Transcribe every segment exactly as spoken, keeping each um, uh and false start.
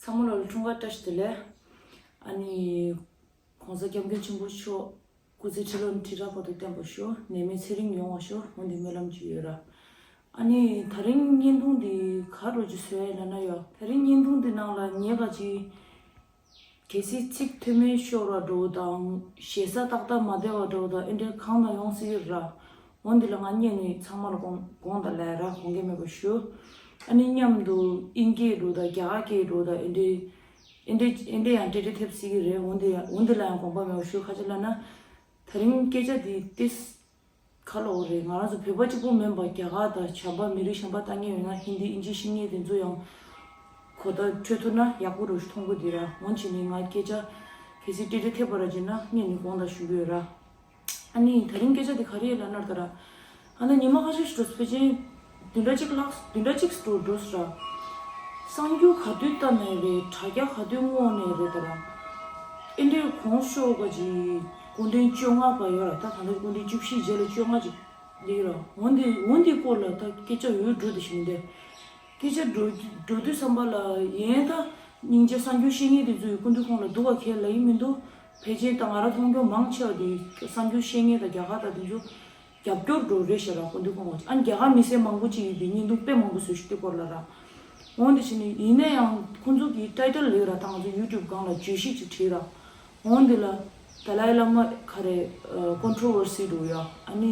ཚང་མ་ལ་འཁྲུངས་སྐར་བཀྲ་ཤིས་བདེ་ལེགས། ཨ་ནི། ༸གོང་ས་༸སྐྱབས་མགོན་ཆེན་པོ་མཆོག་སྐུ་ཚེ་ཁྲི་ལོ་ནས་ཁྲི་ཕྲག་བར་དུ་བརྟན་པར་ཤོག་ནད་མེད་ཚེ་རིང་ཡོང་བར་ཤོག་འོ་འདི་སྨོན་ལམ་ཅིག་ཡོད་ར། ཨ་ནི་དེ་རིང་བརྙན་ཐུང་འདི་ག་རེ་ཅིག་བཟོས་ཡོད་ལབ་ན་ཡ། དེ་རིང་བརྙན་ཐུང་འདི་ནང་ལ་ངས་ག་ཅིག་གལ་སྲིད་ཚིག་མཐུན་མིན་ཤོར་བ་འདྲ་བོ་དང་ཞེ་ས་ཏག་ཏག་མ་བདེ་བ་འདྲ་བོ་དང་ཨེ་འདྲ་གང་དང་ཡོང་སྲིད་ཀྱི་ར། འོ་འདི་ལ་ང་བརྙན་ནི་ཚང་མ་ལ་དགོངས་དགོངས་དག་ལབ་ར། དགོངས་འགལ་མེད་པ་ཞུ། ཨ་ནི་མཉམ་དུ་དབྱིན་སྐད་འདྲ་བོ་དང་རྒྱ་གར་སྐད་འདྲ་བོ་དང་ཨེ་འདྲ་ཨེ་འདྲ་ཨེ་འདྲ་ཡང་འབྲེལ་འདྲིས་ཐེབས་སྲིད་ཀྱི་རེད། འོ་འདི་ཡང་འོ་འདི་ལ་ཡང་དགོངས་པ་མེད་པ་ཞུ། ག་ཅི་ལབ་ན། དེ་རིང་སྐད་ཆ་འདི་ཏིས་ག་ལབ་དགོས་རེད། ང་རང་ཚོ་བོད་པ་གཅིག་པུ་མིན་པ་རྒྱ་གར་དང་བྱམས་པ་མི་རིགས་གཞན་པ་ལྟ་མཁན་ཡོད་ན་ཧིན་དི་ཨིན་ཇི་ཤེས་མཁན་དེ་ཚོ་ཡང་གོ་བརྡ་འཕྲོད་ཐུབ་ན་ཡག་པོ་རེད་ཞུ། མཐོང་གི་འདི་ར། འོ་བྱས་ནས་ང་སྐད་ཆ་གལ་སྲིད་འབྲེལ་འདྲིས་ཐེབས་པ་ར་བྱས་ན་བརྙན་ནི་དགོངས་དག་ཞུ་གི་ཡོད་ར། ཨ་ནི་དེ་རིང་སྐད་ཆ་དེ་ག་རེ་ཡིན་ལབ་ན་ད་ར། ཨ་ནི་ཉི་མ་ཁ་ཤས་ཤིག་འགྲོ་ཕལ་ཆེར་བདུན་ཕྲག་གཅིག་ལྷག་བདུན་ཕྲག་གཅིག་འགྲོ་འགྲོ་སོང་ར། གསར་འགྱུར་ག་དུས་ལྟ་ནའི་རེད། དྲ་རྒྱ་ག་དུས་སྔོག་ནའི་རེད་ད་ར། ཨེ་འདྲའི་གོང་ཤོག་ག་ཅིག་སྐུ་ཕྲེང་བཅོ་ལྔ་པ་ཡོད་ར། ད་ད་ལྟ་སྐུ་ཕྲེང་བཅུ་བཞི་རྗེས་ལ་བཅོ་ལྔ་ཅིག་སླེབས་ར། འོ་འདི་འོ་འདི་སྐོར་ལ་ད་སྐད་ཆ་འོས་འགྲོ་དེ་ཞིག་མི་འདུག་སྐད་ཆ་འགྲོ་འགྲོ་དུས་བསམ་པ་ལ་ཡིན་ད། སྙིང་རྗེ་གསར་འགྱུར་བཤད་མཁན་དེ་ཚོ་ཡི་སྐུ་མདུན་ཁོང་ལ་སྡུག་ག་ཁེལ་ལ་ཡིན་མི་འདུག་ཕལ་ཆེར་ད་ང་རང་མཐོང་རྒྱུ་མང་ཆེ་བ་དེ་གསར་འགྱུར་བཤད་མཁན་དང་རྒྱ་གར་དང་དེ་ཚོ་རྒྱབ་སྐྱོར་འགྲོ་རེད་ཤག་ར། སྐུ་མདུན་ཁོང་ལ་ཨ་ནི་རྒྱ་གར་མི་སེར་མང་པོ་ཅིག་ཡིན་དུས་བརྙན་ཐུང་དཔེ་མང་པོ་བཟོས་ཤག་དེ་སྐོར་ལ་ར། འོན་ཏེ་བྱས་ནས་ཡིན་ན་ཡང་ཁོང་ཚོ་གི་ཊའི་ཊལ་ལས་ར། ད་ང་ཚོ་ཡུ་ཊུབ་སྒང་ལ་བརྗོད་གཞི་ཅིག་བྲིས་ར། འོན་ཏེ་ལ་ཏཱ་ལའི་བླ་མ་ག་རེ་ཀོན་ཊོ་ཝར་སི་འདྲ་བོ་ཡ། ཨ་ནི་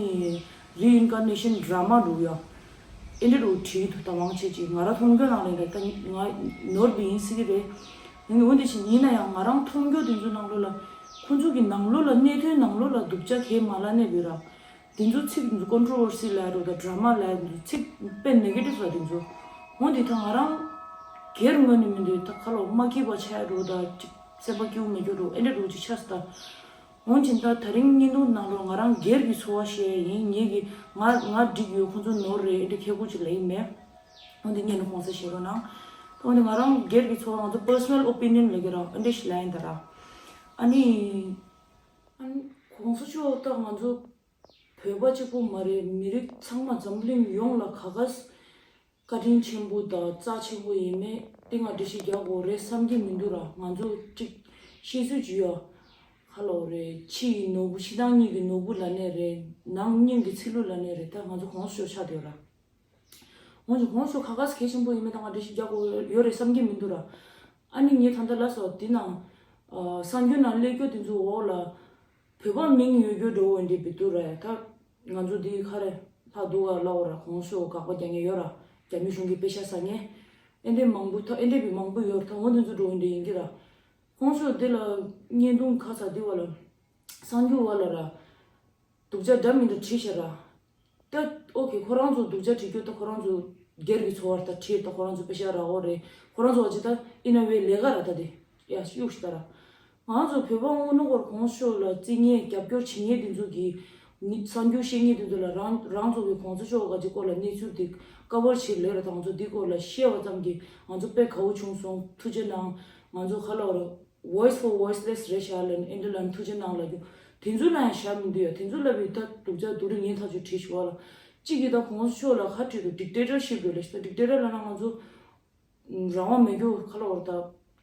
རི་ཨིན་ཀར་ནེ་ཤན་ཌ་ར་མ་འདྲ་བོ་ཡ། ཨེ་འདྲ་འདྲ་བོ་བྲིས་འདུག་ད་མང་ཆེ་ཅིག་ང་རང་མཐོང་རྒྱུ་ནང་ལ་ད་ང་ནོར་བ་ཡིན་སྲིད་ཀྱི་རེད། ཡིན་འོན་ཏེ་བྱས་ཡིན་ན་ཡང་ང་རང་མཐོང་རྒྱུ་དེ་ཚོ་ནང་ལོགས་ལ་ཁོང་ཚོ་གི་ནང་ལོགས་ལ་གནད་དོན་ནང་ལོགས་ལ་སྡུག་ཅག་གས་མ་ལབ་ནས་བོད་ར། དེ་ཚོ་ཚིག་དེ་ཚོ་ཀོན་ཊོ་ཝར་སི་ལབ་རོགས་དང་ཌ་ར་མ་ལབ་དེ་ཚོ་ཚིག་དཔེ་ནེ་གེ་ཊིབ་ལ་དེ་ཚོ། འོན་ཏེ་ད་ང་རང་སྒེར་ངོས་ནས་མི་འདོད་ད་ཁ་ལོ་མ་སྐྱིད་པ་ཆགས་རོགས་དང་ཅིག་སེམས་པ་སྐྱིད་པོ་མེད་རྒྱུ་རོགས་ཨེ་འདྲ་འདྲ་བོ་ཅིག་ཆགས་སོང་ད། འོན་ཀྱང་ད་དེ་རིང་བརྙན་ཐུང་ནང་ལོགས་ང་རང་སྒེར་གྱི་ཚོར་བ་བཤད་ཡིན། ངེད་ཀྱི་ང་ང་འགྲིག་ཡོད། ཁོང་ཚོ་ནོར་རེད་ཨེ་འདྲ་ཁྱད་པར་ཅིག་ལབ་ཡིན་མེད། འོན་ཏེ་བརྙན་ནི་གོང་ས་བཤད་རོགས་གནང་། འོན་ཏེ་ང་རང་སྒེར་གྱི་ཚོར་བ་ང་ཚོ་པར་སོ་ནལ་ཨོ་པི་ནི་ཡན་ལབ་ཀྱི་ར་ཨེ་འདྲ་ཞིག་ལབ་ཡིན་ད་ར། ཨ་ནི། ཨ་ནི་གོང་ས་མཆོག་ད་ང་ཚོ་བོད་པ་གཅིག་པུ་མ་རེད། མི་རིགས་ཚང་མ་འཛམ་གླིང་ཡོངས་ལ་ག་ག་བཀའ་དྲིན་ཆེན་པོ་དང་རྩ་ཆེན་པོ་ཡིན་མེད་དེ་ང་འགྲེལ་བཤད་རྒྱག་དགོས་རེད་བསམ་གྱི་མི་འདུག་ར། ང་ཚོ་གཅིག་ཤེས་ཚོད་ཅིག་ཡོད། ཁ་ལོ་རེད། ཕྱི་ཡི་ནོར་བུ་ཕྱི་ནང་གཉིས་ཀྱི་ནོར་བུ་ལབ་ནའི་རེད། ནང་སྙིང་གི་ཚིལ་ལུ་ལབ་ནའི་རེད། ད་ང་ཚོ་གོང་ས་མཆོག་ཆགས་བསྡད་ཡོད་ར། འོན་ཀྱང་གོང་ས་མཆོག་ག་ག་གལ་ཆེན་པོ་ཡིན་མེད་ད་ང་འགྲེལ་བཤད་རྒྱག་དགོས་ཡོད་རེད་བསམ་གྱི་མི་འདུག་ར། ཨ་ནི་ངས་ད་ལྟ་ལབ་སོང་དེ་ནང་གསར་འགྱུར་ནང་སླེབས་རྒྱུ་དེ་ཚོ་འོག་ལ། བོད་པ་མིང་ཡོད་རྒྱུ་འགྲོ་འོན་ཏེ་བི་དུ་ར་ཡ་ད། ང་ཚོ་འདི་ཁ་རེ་ལྷག་འདུག་ག་ལབ་འོ་ར། གོང་ས་མཆོག་དགག་པ་རྒྱག་མཁན་ཡོད་ར། རྒྱ་མི་གཞུང་གི་དཔེ་ཆ་ཟ་མཁན། ཨེ་འདྲས་མང་པོ་ད་ཨེ་འདྲས་བི་མང་པོ་ཡོད་ར། ད་འོ་འདི་ཚོ་འགྲོ་འོན་ཏེ་ཡིན་གྱི་ར། གོང་ས་མཆོག་འདི་ལ་བརྙན་ཐུང་ཁ་ས་འདི་བ་ལ། གསར་འགྱུར་བ་ལ་ར། སྡུག་ཅག་འདྲ་མི་འདྲ་བྲིས་ཤག་ར། ད་ཨོ་ཁེ་ཁོ་རང་ཚོ་སྡུག་ཅག་བྲིས་རྒྱུ་ད་ཁོ་རང་ཚོ་སྒེར་གྱི་འཚོ་བར་ད་བྲིས་ད་ཁོ་རང་ཚོ་དཔེ་ཆ་རག་འོ་རེད། ཁོ་རང་ཚོ་བ་ཅི་ད་ཨིན་ན་བའི་ལས་ཀ་ར་ད་དེ་ཡ་གཡུག་ཤི་ད་ར། ང་ཚོ་བོད་པ་དངོས་གནས་ཁོར་གོང་ས་མཆོག་ལ་བརྩི་མཁན་རྒྱབ་སྐྱོར་བྱེད་མཁན་དེ་ཚོ་གི་ནི་གསར་འགྱུར་བཤད་མཁན་དེ་ཚོ་ལ་རང་རང་ཚོ་གི་གོང་ས་མཆོག་ག་ཅིག་སྐོར་ལ་གནས་ཚུལ་དེ་ཀ་བར་བྱེད་ལས་ར། ད་ང་ཚོ་འདི་སྐོར་ལ་བཤད་པ་ཙམ་གྱིས་ང་ཚོ་དཔེ་དགའ་བོ་བྱུང་སོང་། ཐུགས་རྗེ་གནང་། ང་ཚོ་ཁ་ལོ་ར། Voice for Voiceless རེད་ཤག་ལབ་ནས་ཨེ་འདྲ་ལབ་ནས་ཐུགས་རྗེ་གནང་ལབ་རྒྱུ། དེ་ཚོ་ལ་ཡང་ཞབས་མི་འདུག་ཡ། དེ་ཚོ་ལབ་པའི་ད་སྡུག་ཅག་སྡུག་རུས་ངན་ཐག་ཆོད་བྲིས་ཤིག་བ་ལ། གཅིག་གིས་ད་གོང་ས་མཆོག་ལ་ཁ་བྲིས་འདུག་ཌིག་ཊེ་ཊར་ཤིབ་འདུག་ལབ་ཤག་ད་ཌིག་ཊེ་ཊར་ལབ་ན་ང་ཚོ་རང་དབང་མེད་རྒྱུ་ཁ་ལོ་བར་ད་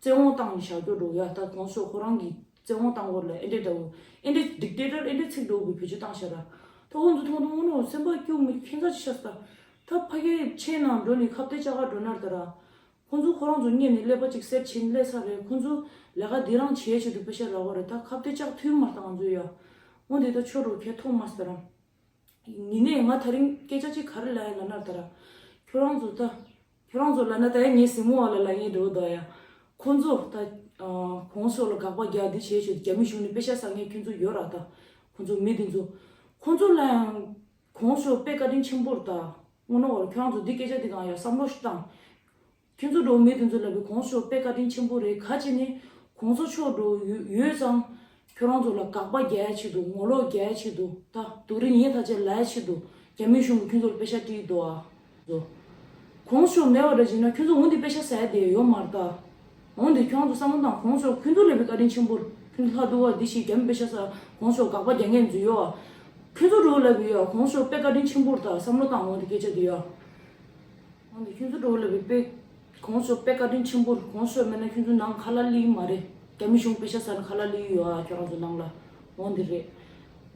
བཙན་དབང་བཏང་ནས་བཞག་རྒྱུ་འགྲོ་ཡ། ད་གོང་ས་མཆོག་ཁོ་རང་གིས་བཙན་དབང་བཏང་དགོས་ལ་ཨེ་འདྲས་འདྲ་བོ། ཨེ་འདྲས་ཌིག་ཊེ་ཊར་ཨེ་འདྲས་ཚིག་འགྲོ་དགོས་བེད་སྤྱོད་བཏང་ཤག་ར། ད་ཁོང་ཚོ་མཐོང་དུས་དངོས་གནས་སེམས་པ་སྐྱོ་མི་ཁྱད་མཚར་ཅིག་ཤར་སོང་ད། ད་ཕ་གིའི་ཆེད་ནང་འགྲོ་ནས་ཁ་གཏད་བཅག་ག་འགྲོ་ན་ད་ར། ཁོང་ཚོ་ཁོ་རང་ཚོ་གཉེར་ནས་ཀླད་པ་གཅིག་གསལ་ཕྱིན་སླེབས་ས་རེད། ཁོང་ཚོ་ལས་ཀ་འདི་རང་བྱེད་ཆེད་དུ་དཔེ་ཆ་རག་པ་རེད། ད་ཁ་གཏད་བཅག་ཐུབ་མ་རེད་ད་ང་ཚོ་ཡ། འོན་ཏེ་ད་ཆོ་རུ་ཁྱེད་ཐོག་མ་ཟེར་རམ། ཡིན་ནའི་ང་ད་རིང་སྐད་ཆ་གཅིག་ག་རེ་ལབ་ཡ་ལབ་ན་ད་ར། ཁྱོད་རང་ཚོ་ད། ཁྱོད་རང་ཚོ་ལབ་ན་ད་ཡ་ངའི་སྲིང་མོ་བ་ལ་ལབ་ངེས་འགྲོ་ད་ཡ། ཁོང་ཚོ་ད། གོང་ས་མཆོག་ལ་དགག་པ་རྒྱག་འདི་བྱེད་ཆེད་དུ་རྒྱ་མི་གཞུང་ནས་དཔེ་ཆ་ཟ་མཁན་ཁྱོད་ཚོ་ཡོད་ར་ད། ཁོང་ཚོ་མི་འདི་ཚོ། ཁོང་ཚོ་ལ་ཡང་། གོང་ས་མཆོག་དཔེ་བཀའ་དྲིན་ཆེན་པོ་རེད་ད། དངོས་གནས་བར་ཁྱོད་རང་ཚོ་འདི་སྐད་ཆ་འདི་གང་ཡ་བསམ་བློ་ཞིག་བཏང་། ཁྱོད་ཚོ་འགྲོ་མི་དེ་ཚོ་ལ་བའི་གོང་ས་མཆོག་དཔེ་བཀའ་དྲིན་ཆེན་པོ་རེད། ག་ཅི་ནི་གོང་ས་མཆོག་འགྲོ་ཡོད་ཡོད་ཙང་ཁྱོད་རང་ཚོ་ལ་དགག་པ་རྒྱག་ཆེད་དུ་ངོ་ལོག་རྒྱག་ཆེད་དུ་ད་སྡུག་རུས་ངན་ཐག་ཆོད་ལབ་ཆེད་དུ་རྒྱ་མི་གཞུང་གིས་ཁྱོད་ཚོ་ལ་དཔེ་ཆ་སྤྲད་འདུག་ཨ། ཚོ། གོང་ས་མཆོག་མེད་པ་འདྲ་བྱས་ན་ཁྱོད་ཚོ་འོ་འདི་དཔེ་ཆ་ཟ་ཡ་དེ་ཡོད་མ་རེད་ད། འོ་འདི་ཁྱོད་རང་ཚོ་བསམ་བློ་བཏང་། གོང་ས་མཆོག་ཁྱོད་ཚོ་ལ་བའི་བཀའ་དྲིན་ཆེན་པོ་རེད། ཁྱོད་ཚོ་ལྷག་འདུག་བ་འདི་ཞིག་རྒྱ་མི་དཔེ་ཆ་ཟ་གོང་ས་མཆོག་དགག་པ་རྒྱག་མཁན་ཚོ་ཡོད་ཨ། ཁྱོད་ཚོ་འགྲོ་ལབ་ཡོད་ཨ། གོང་ས་མཆོག་དཔེ་བཀའ་དྲིན་ཆེན་པོ་རེད་ད་བསམ་བློ་བཏང་འོ་འདི་སྐད་ཆ་དེ་ཡོད་ཨ། འོ་འདི་ཁྱོད་ཚོ་འགྲོ་ལབ་པའི་དཔེ་ གོང་ས་མཆོག་དཔེ་བཀའ་དྲིན་ཆེན་པོ་རེད། གོང་ས་མཆོག་མེད་ན་ཁྱོད་ཚོ་ནང་ཁ་ལག་སླེབས་ཀྱི་མ་རེད། རྒྱ་མི་གཞུང་པེ་ཤ་ཟ་ན་ཁ་ལག་སླེབས་ཀྱི་ཡོད་ཨ། ཁྱོད་རང་ཚོ་ནང་ལ་འོང་འདི་རེད།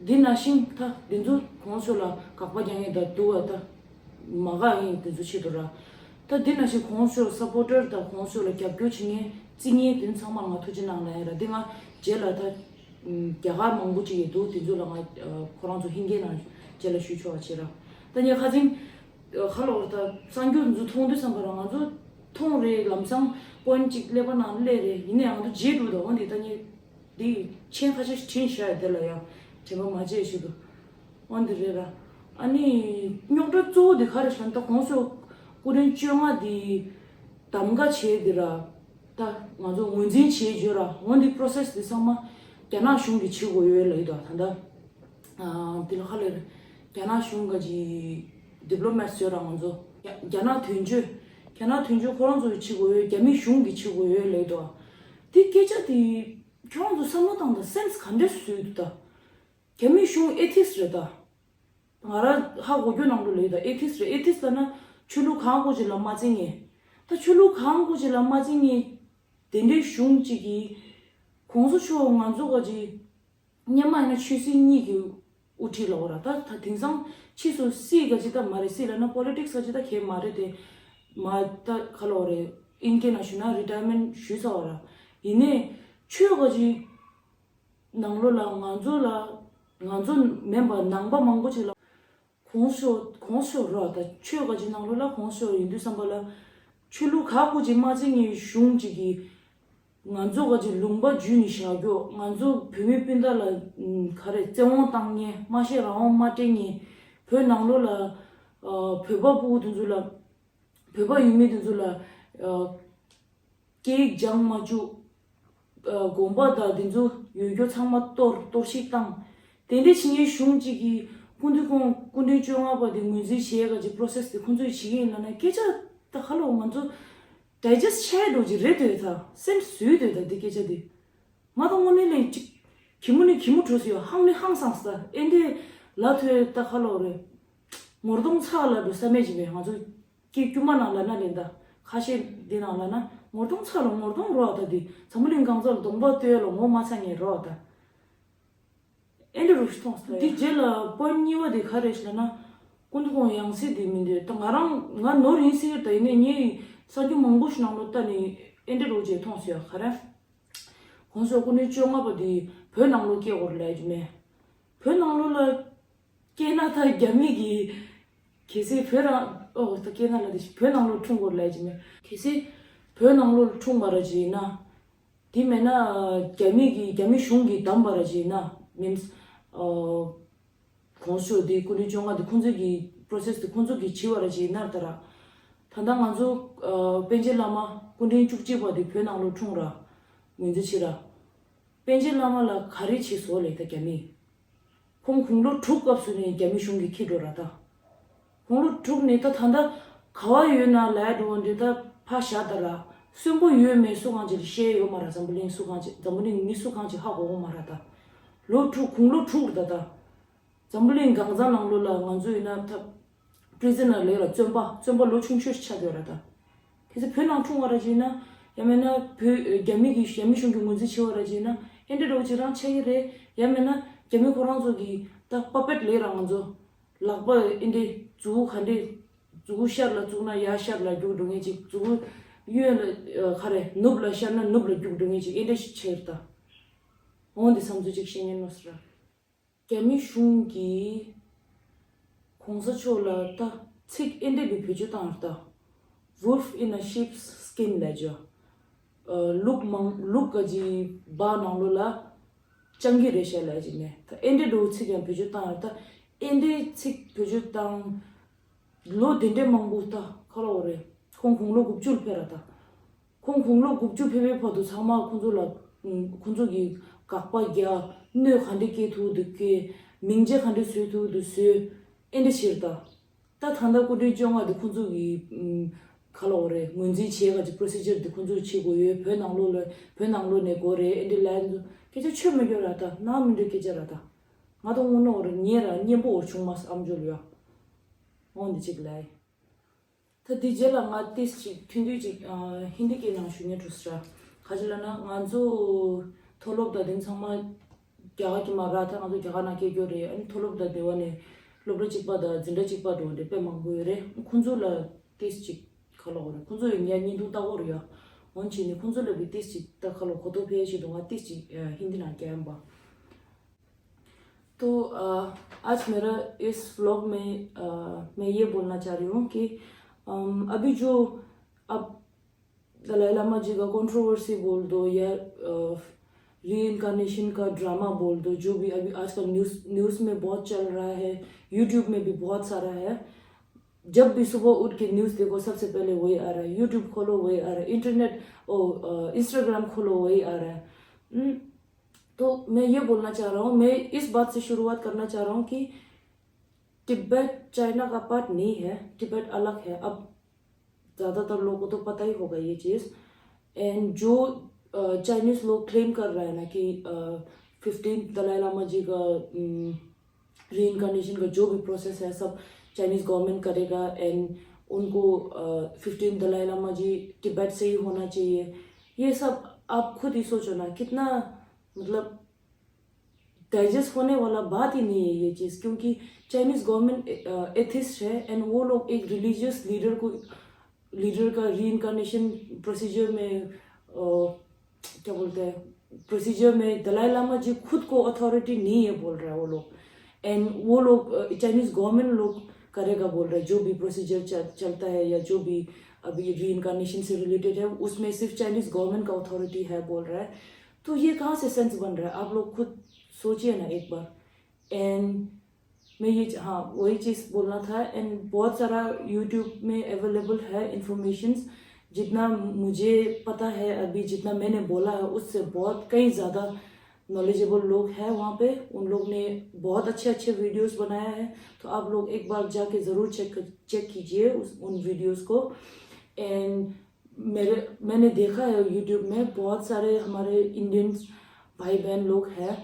འདི་ནང་བཞིན་ད་འདི་ཚོ་གོང་ས་མཆོག་ལ་དགག་པ་རྒྱག་མཁན་དང་འདུག་བ། ད་མ་དགའ་མཁན་འདི་ཚོ་ཆེད་དུ་ར། ད་འདི་ནང་བཞིན་གོང་ས་མཆོག་སཔོར་ཊར་དང་གོང་ས་མཆོག་ལ་རྒྱབ་སྐྱོར་བྱེད་མཁན་རྩིས་མཁན་དེ་ཚང་མར་ང་ཐུགས་རྗེ་གནང་ལབ་ཡ་ར། འདི་ང་རྗེས་ལ་ད་རྒྱ་གར་མང་པོ་ཅིག་ཡོད་འདུག་དེ་ཚོ་ལ་ང་ཁོ་རང་ཚོ་ཧིན་སྐད་ནང་རྗེས་ལ་ཞུ་ཆོག་པ་བྱེད་ར། ད་ངས་ཁ་སང་ཁ་ལོ་ད་གསར་འགྱུར་འཛུ་མཐོང་དུས་ཙམ་པ་ར་ང་ཚོ་མཐོང་རེད། ལམ་སང་པོན་གཅིག་ཀླད་པ་ནང་སླེབས་རེད། ཡིན་ནའི་ང་ཚོ་བརྗེད་འགྲོ་ད། འོ་འདི་ད་ངས་འདི་མཆན་ཁ་ཤས་ཤིག་བྲིས་བཞག་ཡ་དེ་ལ་ཡང་དྲན་པ་མ་བརྗེད་ཞུ་འདུག་འོ་འདི་རེད་ར། ཨ་ནི་རྙོག་དྲ་གཙོ་བོ་འདི་ག་རེ་ཞེ་ན། ད་གོང་ས་སྐུ་ཕྲེང་བཅོ་ལྔ་འདི་གདམ་ག་བྱས་འདི་ར། ད་ང་ཚོ་ངོས་འཛིན་བྱས་བརྗོད་ར། འོ་འདི་པོ་རོ་སེ་སི་འདི་ཚང་མ་རྒྱ་ནག་གཞུང་གིས་བྱེད་དགོས་ཡོད་ལབ་ཡོད་ད། ད་ལྟ་ཨ་འདི་ལ་ཧ་ལས་རེད། རྒྱ་ནག་གཞུང་ག་ཅིག་ཌི་པི་ལོ་མེ་ཊི་ཡོད་ར། ང་ཚོ་རྒྱ་རྒྱ་ནག་དོན་གཅོད། རྒྱ་ནག་དོན་གཅོད་ཁོ་རང་ཚོ་གིས་བྱེད་དགོས་ཡོད། རྒྱ་མི་གཞུང་གིས་བྱེད་དགོས་ཡོད་ལབ་ཡོད་ད། འདི་སྐད་ཆ་འདི་ཁྱོད་རང་ཚོ་བསམ་བློ་བཏང་དང་། སེན་སི་ག་འདྲས་བཟོས་འདུག་ད། རྒྱ་མི་གཞུང་ཨེ་ཐིསི་རེད་ད། ང་རང་ཧ་གོ་རྒྱུ་ནང་དུ་ལབ་ཡོད་ད། ཨེ་ཐིསི་རེད། ཨེ་ཐིསི་ལབ་ན་ཆོས་ལུགས་གང་དགོས་ཅིག་ལ་མ་བརྩི་མཁན། ད་ཆོས་ལུགས་གང་དགོས་ཅིག་ལ་མ་བརྩི་མཁན་དེ་འདྲའི་གཞུང་གཅིག་གིས་གོང་ས་མཆོག་ང་ཚོ་ག་ཅིག་སྔོན་མ་ཡིན་ན་ཆོས་སྲིད་གཉིས་ཀྱི་དབུ་ཁྲིད་ལབ་དགོས་ར། ད་ད་དེང་སང་ཕྱིས་སུ་སྲིད་ག་ཅིག་ད་མ་རེད། སྲིད་ལབ་ན་པོ་ལི་ཊིག་སི་ག་ཅིག་ད་གལ་མ་རེད་དེ། མ་ད་ག་ལབ་དགོས་རེད། ཨིན་སྐད་ནང་ཞུས་ན་རི་ཊ་ཡར་མེན་ཊི་ཞུས་ཚར་བ་ར། ཡིན་ནའི་ཆོས་ག་ཅིག་ནང་ལོགས་ལ་ང་ཚོ་ལ་ང་ཚོ་མིན་པ་ནང་པ་མང་པོ་ཅིག་ལ་གོང་ས་མཆོག་གོང་ས་མཆོག་རོགས་ད། ཆོས་ག་ཅིག་ནང་ལོགས་ལ་གོང་ས་མཆོག་ཡིན་དུས་ཙམ་པ་ལ་ཆོས་ལུགས་ག་དགོས་ཅིག་མ་བརྩི་མཁན་གཞུང་ཅིག་གིས་ང་ཚོ་ག་ཅིག་ལུང་པ་བརྒྱུད་ནས་བཞག་རྒྱུ། ང་ཚོ་བོད་མི་སྤུན་ཟླ་ལ་ག་རེ་བཙན་དབང་བཏང་མཁན། མ་ཤེས་རང་དབང་མ་སྤྲད་མཁན། བོད་ནང་ལོགས་ལ་ཨ་བོད་པ་ཕྲུ་གུ་དེ་ཚོ་ལ་བོད་པ་ཡུལ་མི་དེ་ཚོ་ལ་ཨ་སྐད་ཡིག་སྦྱང་མ་བཅུག་ཨ་དགོན་པ་དང་དེ་ཚོ་ཡོད་རྒྱུ་ཚང་མ་གཏོར་གཏོར་བཤིག་བཏང་། དེ་འདྲ་བྱེད་མཁན་གཞུང་གཅིག་གིས་སྐུ་མདུན་ཁོང་སྐུ་ཕྲེང་བཅོ་ལྔ་པ་དེ་ངོས་འཛིན་བྱེད་ཡ་ག་ཅིག་པོ་རོ་སེ་སི་དེ་ཁོང་ཚོས་བྱེད་ཀྱི་ཡིན་ལབ་ན། སྐད་ཆ་ད་ཧ་ལོ་ང་ཚོ་ཌའི་ཇེ་སི་ཊི་བྱས་འགྲོ་གི་རེད་འདོད་ད། སེམས་བཟོས་འདོད་ད་འདི་སྐད་ཆ་འདི། ང་ད་དངོས་གནས་ལན་གཅིག་གི་མོ་ནི་གི་མོ་འགྲོ་སི་ཡོད། ཧང་ནི་ཧང་སངས་ད། ཨེ་འདྲས་ལབ་ཐུབ་ད་ཧ་ལོ་རེད། ངོ་གདོང་ཚ་ལ་འགྲོ་ས་མེད་ཅིག་མེད། ང་ཚོ་སྐད་དཀྱུས་མ་ནང་ལབ་ན་ལན་ད། ཁ་ཤས་འདི་ནང་ལབ་ན་ངོ་གདོང་ཚ་ལ་ངོ་གདོང་རོགས་ད། འདི་འཛམ་བུ་གླིང་གང་ཚ་ལ་གདོང་པ་སྟོད་ལ་ངོ་མ་ཚ་ངེས་རོགས་ད། ཨེ་འདྲ་རུ་ཞིག་མཐོང་སོང་། འདི་རྗེས་ལ་པོ་ཡིན་ཊི་གཉིས་པ་དེ་ག་རེ་ཞིག་ལབ་ན། སྐུ་མདུན་ཁོང་ཡང་སྲིད་དེ་མི་འདོད་ད། ང་རང་ང་ནོར་ཡིན་ཟེར་ད། ཡིན་ནའི་ངས་གསར་འགྱུར་མང་པོ་ཞིག་ནང་ལོགས་ལྟ་ནས་ཨེ་འདྲ་རུ་རྗེས་མཐོང་སོང་ཡ། ག་རེ། གོང་ས་སྐུ་ཕྲེང་བཅོ་ལྔ་པ་དེ་བོད་ནང་ལོགས་སྐྱེས་དགོས་ལབ་ཀྱི་མེད། བོད་ནང་ལོགས་ལ་སྐྱེས་ན་ད་རྒྱ་མི་གིས་གལ་སྲིད་བོད་རང་ཨོ་ད་སྐྱེས་ན་ལ་དེ་བོད་ནང་ལོགས་འཁྲུངས་དགོས་ལབ་ཀྱི་མེད། གལ་སྲིད་བོད་ནང་ལོགས་འཁྲུངས་པ་ར་ཅིག་ཡིན་ན། དེ་མེད་ན་རྒྱ་མི་གི་རྒྱ་མི་གཞུང་གིས་བདམས་པ་ར་ཅིག་ཡིན་ན། མིན་ཨ་གོང་ས་མཆོག་འདི་སྐུ་ཕྲེང་བཅོ་ལྔ་འདི་ཁོང་ཚོ་གི་པོ་རོ་སེ་སི་འདི་ཁོང་ཚོ་གིས་བྱས་པ་ར་ཅིག་ཡིན་ན་ད་ར། ད་ལྟ་ང་ཚོ་ཨ་པཎ་ཆེན་བླ་མ་སྐུ་ཕྲེང་བཅུ་གཅིག་པ་འདི་བོད་ནང་ལོགས་འཁྲུངས་ར། ངོས་འཛིན་བྱེད་ར། པཎ་ཆེན་བླ་མ་ལ་ག་རེ་བྱས་སོང་ལབ་ད་རྒྱ་མིས། ཁོང་དགུང་ལོ་དྲུག་སྐབས་སུ་ནས་རྒྱ་མི་གཞུང་གིས་ཁྱེར་འགྲོ་ར་ད། དགུང་ལོ་དྲུག་ནས་ད་ད་ལྟ་ག་བ་ཡོད་ན་ལབ་འགྲོ་བ་འདི་ད་ཕར་བཞག་ད་ར། གསོན་པོ་ཡོད་མེད་སུ་གང་ཅིག་ལ་བཤད་ཡོད་མ་ར། འཛམ་བུ་གླིང་སུ་གང་ཅིག་འཛམ་བུ་གླིང་མི་སུ་གང་ཅིག་ཧ་གོ་གོ་མ་ར་ད། ལོ་དྲུག་དགུང་ལོ་དྲུག་ར་ད་ད། འཛམ་བུ་གླིང་གང་ཚང་ནང་ལོགས་ལ་ང་ཚོ་ཡིན་ན་ད་པི་རི་ཛན་ནར་ལབ་ཡོད་ར། བཙོན་པ་བཙོན་པ་ལོ་ཆུང་ཤོས་ཤིག་ཆགས་ཡོད་ར་ད། གལ་སྲིད་བོད་ནང་འཁྲུངས་པ་ར་ཅིག་ཡིན་ན། ཡང་མིན་ན་བོད་རྒྱ་མི་གི་རྒྱ་མི་གཞུང་གི་ངོས་འཛིན་བྱས་པ་ར་ཅིག་ཡིན་ན། ཨེ་འདྲ་འདྲ་བོ་ཅིག་རང་ཆགས་ཀྱི་རེད། ཡང་མིན་ན་རྒྱ་མི་ཁོ་རང་ཚོ་གི་ད་པ་པེཊ་ལབ་ཡོད་ར། ང་ཚོ་ལག་པ་ཨེ་འདྲ་མཛུ་གུ་ག་འདྲ་མཛུ་གུ་ཤར་ལ་བཙུགས་ན་ཡར་ཤར་ལ་རྒྱུག་འགྲོ་མཁན་ཅིག་མཛུ་གུ་གཡོན་ལ་ཨ་ག་རེ་ནུབ་ལ་ཤར་ན་ནུབ་ལ་རྒྱུག་འགྲོ་མཁན་ཅིག་ཨེ་འདྲ་ཞིག་ཆགས་ཡོད་ར་ད། འོང་འདི་བསམ་ཚུལ་ཅིག་བཤད་ཉན་ནོ་ཟེར་ར། རྒྱ་མི་གཞུང་གིས་གོང་ས་མཆོག་ལ་ད་ཚིག་ཨེ་འདྲ་བའི་བེད་སྤྱོད་བཏང་ཡོད་ད། Wolf in a sheep's skin ལབ་ཀྱི། ཨ་ལུག་མང་ལུག་ག་ཅིག་སྦྲ་ནང་ལོགས་ལ་སྤྱང་ཀི་རེད་ཤག་ལབ་ཀྱི་ནས། ད་ཨེ་འདྲ་འདྲ་བོ་ཚིག་ཡང་བེད་སྤྱོད་བཏང་ཡོད་ད། ཨེ་འདྲའི་ཚིག་བེད་སྤྱོད་བཏང་། ལོ་དེ་འདྲའི་མང་པོ་ད་ག་རེ་ལབ་དགོས་རེད། ཁོང་དགུང་ལོ་དགུ་བཅུ་ལ་ཕེབས་ར་ད། ཁོང་དགུང་ལོ་དགུ་བཅུ་ཕེབས་པའི་བར་དུ་ཚང་མ་ཁོང་ཚོ་ལ་ཁོང་ཚོ་གིས་དགག་པ་རྒྱག་གནོད་ག་འདྲ་སྐྱེལ་ཐུབ་འདུག་སྐྱེལ། མིང་ཆད་ག་འདྲ་བཟོ་ཐུབ་འདུག་བཟོས། ཨེ་འདྲ་བྱས་ར་ད། ད་ད་ལྟ་སྐུ་ཕྲེང་བཅོ་ལྔ་འདི་ཁོང་ཚོ་གིས་ག་རེ་ལབ་དགོས་རེད། ངོས་འཛིན་བྱེད་ག་ཅིག་པོ་རོ་སི་ཇར་འདི་ཁོང་ཚོས་བྱེད་དགོས་ཡོད། བོད་ནང་ལོགས་ལ་བོད་ནང་ལོགས་ནས་དགོས་རེད། ཨེ་འདྲ་ལབ་འདུག་སྐད་ཆ་ཆོ་མི་འགྲོ་ར་ད། ནང་མི་འགྲོ་སྐད་ཆ་ར་ད། ང་ད་དངོས་གནས་འོ་ར་ཉེ་ར་སྙན་པོ་འོ་བྱུང་མ་སོང་ཨམ་ཅོག་ལ་ཡ། འོ་འདི་གཅིག་ལབ་ཡིན། ད་དེ་རྗེས་ལ་ང་ཏིས་ཅིག་ཐུང་ཐུང་ཅིག་ཨ་ཧིན་དི་སྐད་ནང་ཞུ་ཉན་འགྲོ་ས་ར། ག་ཅི་ལབ་ན་ང་ཚོ་མཐོ་སློབ་དང་དེ་ཚང་མ་རྒྱ་གར་གྱི་མ་ར། ད་ང་ཚོ་རྒྱ་གར་ནང་སྐྱེས་རྒྱུ་རེད། ཨ་ནི་མཐོ་སློབ་དང་དེ་བ་ནས་སློབ་གྲྭ་གཅིག་པ་དང་འཛིན་གྲྭ་གཅིག་པ་འགྲོ་འདི་དཔེ་མང་པོ་ཡོད་རེད། ཁོང་ཚོ་ལ་ཏིས་ཅིག་ཁ་ལོ་རེད། ཁོང་ཚོ་ཡང་ཉན་ཉན་དུ་ལྟ་གོ་རེད་ཡ། འོན་ཆེ་ནི་ཁོང་ཚོ་ལ་བི་ཏིས་ཅིག་ད་ཁ་ལོ་གོ་ཐོ་ཕེ་ཞིག་དུ་ང་ཏིས་ཅིག་ཨ་ཧིན་དི་ནང་སྐྱེ་ཡམ་པ། तो अ, आज मेरा इस व्लॉग में अ, मैं ये बोलना चाह रही हूँ कि अम, अभी जो अब दलाई लामा जी का कंट्रोवर्सी बोल दो या रीइंकार्नेशन का ड्रामा बोल दो, जो भी अभी आजकल न्यूज़ न्यूज़ में बहुत चल रहा है, यूट्यूब में भी बहुत सारा है। जब भी सुबह उठ के न्यूज़ देखो, सबसे पहले वही आ रहा है। यूट्यूब खोलो, वही आ रहा है। इंटरनेट, ओ, इंस्टाग्राम खोलो, वही आ रहा है। हम्म, तो मैं ये बोलना चाह रहा हूँ, मैं इस बात से शुरुआत करना चाह रहा हूँ कि तिब्बत चाइना का पार्ट नहीं है, तिब्बत अलग है। अब ज़्यादातर लोगों को तो पता ही होगा ये चीज़। एंड जो चाइनीज़ लोग क्लेम कर रहे हैं ना कि फिफ्टीन दलाई लामा जी का रीइंकार्नेशन का जो भी प्रोसेस है, सब चाइनीज़ गवर्नमेंट करेगा। एंड उनको फिफ्टीन दलाई लामा जी तिब्बत से ही होना चाहिए। ये सब आप खुद ही सोचो ना, कितना, मतलब, डाइजेस्ट होने वाला बात ही नहीं है ये चीज़, क्योंकि चाइनीज़ गवर्नमेंट एथिस्ट है एंड वो लोग एक रिलीजियस लीडर को, लीडर का रीइंकार्नेशन प्रोसीजर में अ, क्या बोलते हैं, प्रोसीजर में दलाई लामा जी खुद को अथॉरिटी नहीं है बोल रहा है वो लोग। एंड वो लोग, चाइनीज़ गवर्नमेंट लोग करेगा बोल रहा है। जो भी प्रोसीजर चल, चलता है या जो भी अभी रीइंकार्नेशन से रिलेटेड है, उसमें सिर्फ चाइनीज़ गवर्नमेंट का अथॉरिटी है बोल रहा है। तो ये कहाँ से सेंस बन रहा है? आप लोग खुद सोचिए ना एक बार। एंड मैं ये च- हाँ, वही चीज़ बोलना था। एंड बहुत सारा यूट्यूब में अवेलेबल है इंफॉर्मेशंस। जितना मुझे पता है अभी, जितना मैंने बोला है, उससे बहुत कई ज़्यादा नॉलेजेबल लोग हैं वहाँ पे। उन लोग ने बहुत अच्छे अच्छे वीडियोस बनाया है, तो आप लोग एक बार जाके ज़रूर चेक चेक कीजिए उस उन वीडियोस को। एंड मेरे मैंने देखा है यूट्यूब में बहुत सारे हमारे इंडियंस भाई बहन लोग हैं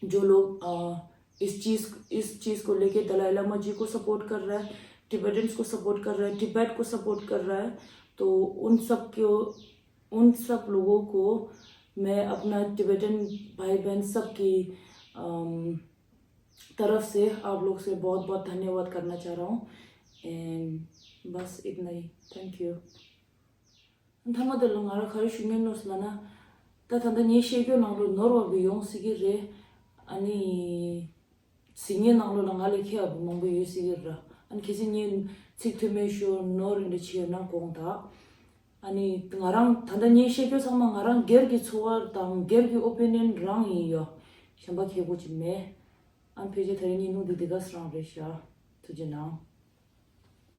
जो लोग अ, इस चीज़ इस चीज़ को लेके दलाई लामा जी को सपोर्ट कर रहा है, टिबेटन्स को सपोर्ट कर रहा है, तिब्बत को सपोर्ट कर रहा है। तो उन सब को उन सब लोगों को मैं अपना टिबेटन भाई बहन सब की अम, तरफ से आप लोग से बहुत बहुत धन्यवाद करना चाह रहा हूँ। एंड बस इतना ही। Thank you. མཐའ་མ་དེ་ལ་ང་རང་ག་རེ་ཞུ་སྙིང་འདོད་ལབ་ན། ད་ད་ལྟ་ངའི་བཤད་རྒྱུ་ནང་ལོ་ནོར་བ་བི་ཡོང་སྲིད་ཀྱི་རེད། ཨ་ནི། གཟིགས་མཁན་ནང་ལོ་ལ་ང་ལས་མཁས་པ་མང་པོ་ཡོད་སྲིད་ཀྱི་རེད། ཨ་ནི་ཁྱེད་ཚོས་ངའི་ཚིག་མཐུན་མེད་ཤོར་ནོར་རེ་འདྲ་བྱས་ཡོད་ན་དགོངས་དག། ཨ་ནི་ང་རང་ད་ལྟ་ངའི་བཤད་རྒྱུ་ཚང་མ་ང་རང་སྒེར་གྱི་ཚོར་བ་དང་སྒེར་གྱི་ཨོ་པི་ནི་ཡན་རང་ཡིན་ཡོད། གཞན་པ་མཁས་པོ་ཅིག་མེད། ཨ་ནི་ཕལ་ཆེར་དེ་རིང་བརྙན་ཐུང་འདི་འདི་ག་སེ་རང་རེད་ཤག། ཐུགས་རྗེ་གནང་།